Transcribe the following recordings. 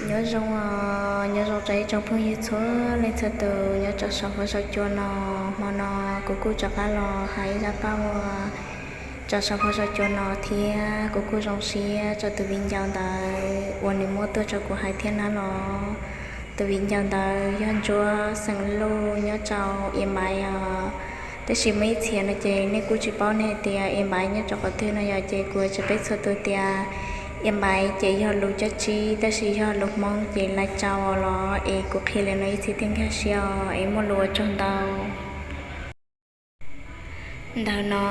Nyob zoo, nyob zoo rau ib tsoom phooj ywg txhua leej txhua tus nyob rau saum huab saum cua no. Hmo no kuv kuj rov qab los hais ib zaj paj uas rau saum huab saum cua no thiab kuv kuj zoo siab rau tus viv ncaus ntawd uas nws muab tuaj rau kuv hais thiab na los. Tus viv ncaus ntawd yog Ntsuab xeem Luj nyob rau Iab Npaiv os. Tab sis muaj ib txhia no ces nej kuj tsis paub nej hais tias Iab Npaiv nyob rau qhov twg no yog ces kuv hais rau peb txhua tus tias Iab Npaiv ces yog lus Cab Tsib tab sis yog lus Hmoob ces Lais Tsau los es kuv qhia li no ib txhis thiaj nkag siab os es muaj lus ua tsaug ntau. Ntawm no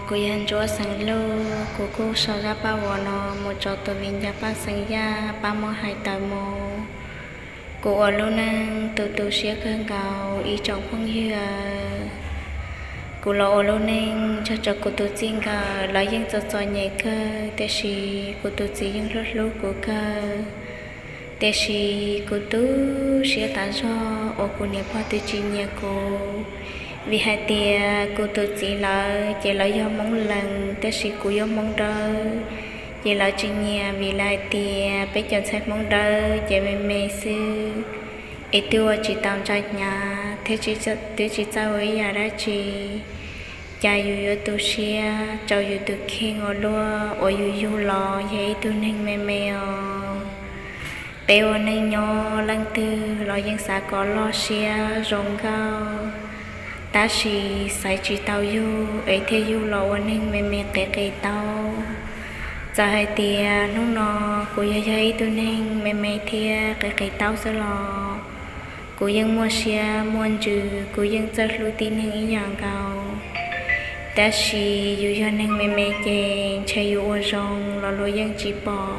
kuv yog Ntsuab xeem Luj, kuv kuj sau zaj paj uas no mus rau tus viv ncaus Paj Xeem Yaj pab muab hais tawm mus. Kuv ua lub neej tu tu siab kawg nkaus ib tsoom phooj ywg. Kuv los ua lub neej nrog rau kuv tus txij nkawm, lawv yeej txom txom nyem kawg tiam sis kuv tus txiv yeej hlub hlub kuv kawg. Tiam sis kuv tu siab tas zog uas kuv niam pog twb tsis nyiam kuv, vim hais tias kuv tus txiv lawv ces lawv yog Hmoob Lees tab sis kuv yog Hmoob Dawb, ces lawv tsis nyiam vim lawv hais tias peb cov ntxhais Hmoob Dawb ces me me xwb, es twb ua tsis tau ntsa hnyav thiab twb tsis txawj ua ib yam dab tsi. Cas yus yuav tu siab rau yus tus kheej ua luaj uas yus yug los yog ib tug neeg me me os. Peb ua neej nyob leej twg los yeej xav kom loj siab zoo nkauj, tab sis xaiv tsis tau yug es thiaj yug los ua neeg me me qias qias taub. Txawm hais tias hnub no kuv yog yog ib tug neeg me me thiab qias qias taub xwb los kuv yeej muaj siab muaj ntsws, kuv yeej txawj hlub tib neeg ib yam nkaus. Tab sis yus yog neeg me me ces ntshe yus ua zoo los luag yeej tsis pom,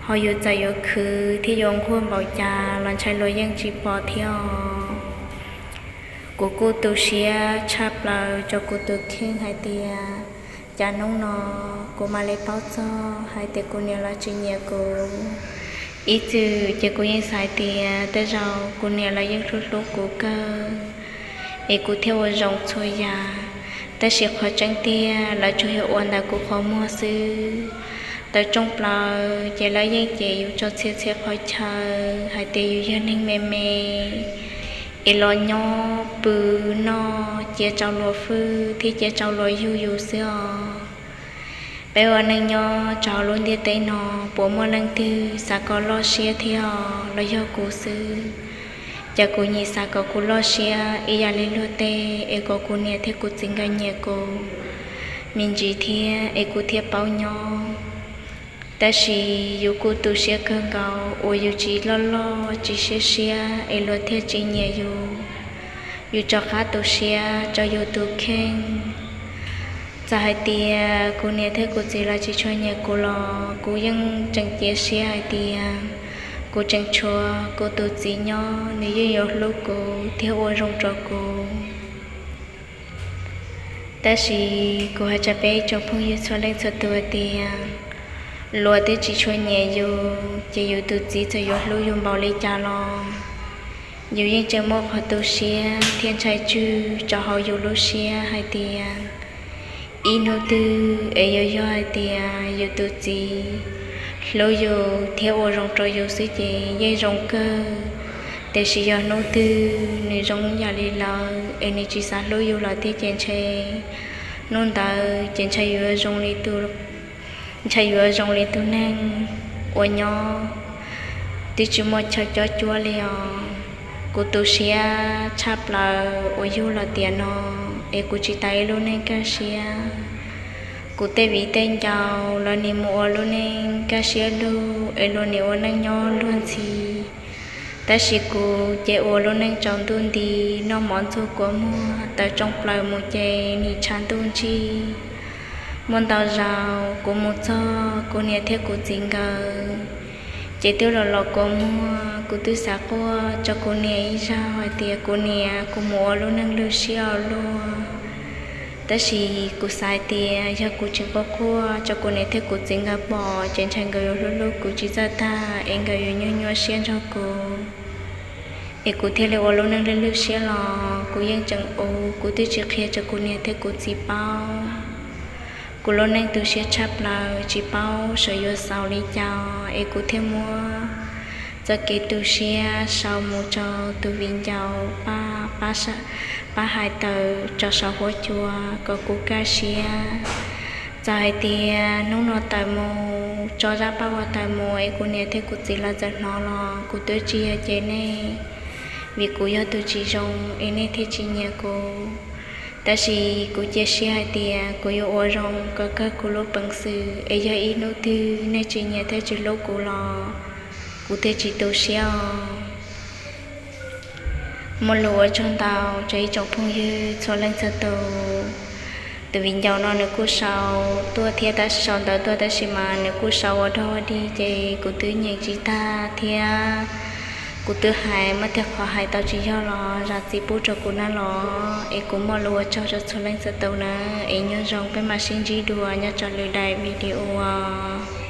ho yus txawm yuav khwv thiab yuav nquag npaum cas los ntshai luag yeej tsis pom thiab os. Kuv kuj tu siab tshaj plaws rau kuv tus kheej hais tias cas hnub no kuv mam li paub txog hais tias kuv niam lawv tsis nyiam kuv. Ib txwm ces kuv yeej xav hais tias tej zaum kuv niam lawv yeej hlub hlub kuv kawg, es kuv thiaj ua zoo txhua yam. Tab sis qhov tseeb tiag lawv tsuas yog ua ntawm kuv qhov muag xwb. Tawm rooj plaws ces lawv yeej cem yus txog txhia txhia qhov chaw hais tias yus yog neeg me me, es los nyob pw noj cia rau luag fwj thiab cia rau luag yug yus xwb os. Peb ua neej nyob rau lub ntiaj teb no, puas muaj leej twg xav kom loj siab thiab os, los yog kuv xwb? Cas kuv nyiam xav kom kuv loj siab ib yam li luag tej es kom kuv niam thiab kuv txiv nkawd nyiam kuv me ntsis thiab es kuv thiaj paub nyob. Tab sis yus kuj tu siab kawg nkaus uas yus tsis loj loj tsis siab siab es luag thiaj tsis nyiam yus. Yus rov qab tu siab rau yus tus kheej. Txawm hais tias kuv niam thiab kuv txiv lawv tsis tshua nyiam kuv los kuv yeej tseem cia siab hais tias kuv tseem tshuav kuv tus txiv nyob, nws yeej yuav hlub kuv thiab ua zoo rau kuv. Tab sis kuv hais rau peb tsoom phooj ywg txhua leej txhua tus tias luag twb tsis tshua nyiam yus ces yus tus txiv txawm yuav hlub yus npaum li cas los yus yeej tseem muaj qhov tu siab thiab ntshai tswg rau hauv yus lub siab hais tias ib hnub twg es yuav yog hais tias yus tus txiv hlub yus thiab ua zoo rau yus xwb ces yeej zoo kawg. Tiam sis yog hnub twg nws zoo yam li lawv es nws tsis xav hlub yus lawm thiab ces ntshe hnub ntawd ces ntshe yuav zoo li tus, ntshe yuav zoo li tus neeg uas nyob twb tsis muaj chaw cob cuab li os. Kuv tu siab tshaj plaws uas yug los tiam no es kuv tsis tau ib lub neej kaj siab. Kuv tej viv tej ncaus lawv nim mus ua lub neej kaj siab lug es luag nim ua neej nyob luag ntxhi. Tab sis kuv ces ua lub neej tsaus ntuj nti, noj mov ntxuag kua muag, tawm rooj plaws mus ces nim tshav ntuj ntsig. Muaj ntau zaus kuv mus txog kuv niam thiab kuv txiv nkawd ces twb los los kua muag. Kuv twb xav quaj rau kuv niam ib zaug hais tias kuv niam, kuv mus ua lub neej lwj siab ua luaj. Tab sis kuv xav hais tias yog kuv tseem quaj quaj rau kuv niam thiab kuv txiv nkawd pom ces ntshai nkawd yuav hlub hlub kuv tsis txawj tag es nkawd yuav nyuaj nyuaj siab nrog kuv. Es kuv thiaj li ua lub neej lwj lwj siab los kuv yeej tseem ua, kuv twb tsis qhia rau kuv niam thiab kuv txiv paub. Kuv lub neej tu siab tshaj plaws tsis paub sawv yuav xaus li cas es kuv thiaj muab txoj kev tu siab sau mus rau tus viv ncaus pab, pab hais tawm rau saum huab cua kom kuv kaj siab. Txawm hais tias hnub no tawm mus, tso zaj paj huam tawm mus es kuv niam thiab kuv txiv lawv txawm hnov los kuv twb tsis yog cem nej, vim kuv yog tus tsis zoo es nej thiaj tsis nyiam kuv. Tab sis kuv cia siab hais tias kuv yuav ua zoo kom kawg kuv lub peev xwm es yog ib hnub twg nej tsis nyiam thiab tsis hlub kuv los kuv thiaj tsis tu siab os. Muaj lus ua tsaug ntau rau ib tsoom phooj ywg txhua leej txhua tus. Tus viv ncaus no nws kuj sau tuaj thiab, tab sis sau ntawv tuaj tab sis mas nws kuj sau ua dog ua dig ces kuv twb nyeem tsis tag thiab kuv twb hais muaj tej qhov hais tau tsis yog los zam txim pub rau kuv na los. Es kuv muaj lus ua tsaug rau txhua leej txhua tus na, es nyob zoo peb mam sib ntsib dua nyob rau lwm daim video.